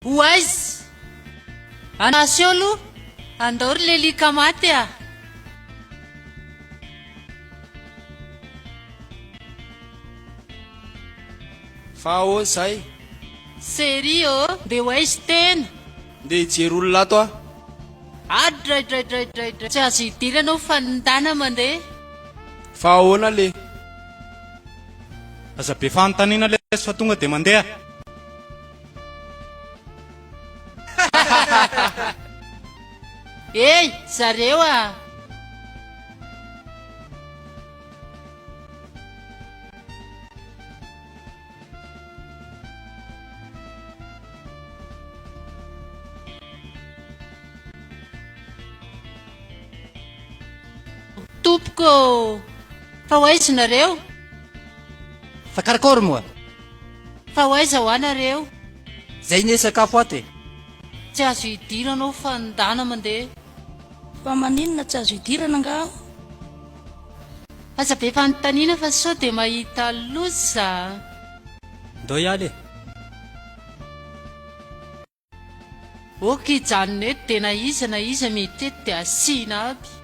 Ho aiza? Andraso eo aloha, andao ry lelika maty a! Fa ahoana izay? Serie ô, ndeha ho aiza tena? Ndeha hijery olona ato aho. Adraidraidraidraidray, tsy azo idirana ao fa ndana mandeha. Fa ahoana le? Aza be fanontaniana lesy fa tonga dia mandeha. Hey zareo a! Tompoko ô! Fa ho aiza nareo? Fa karakôry moa? Fa ho aiza hoa nareo? Zay ne sakafo ato e! Tsy azo idirana ao fa ndana mandeha. Fa maninona tsy azo idirana angaha aho? Aza be fanontaniana fa sao dia mahita loza. Ndao hiala e! Ok hijanona eto dia na iza na iza miditra eto dia asiana aby.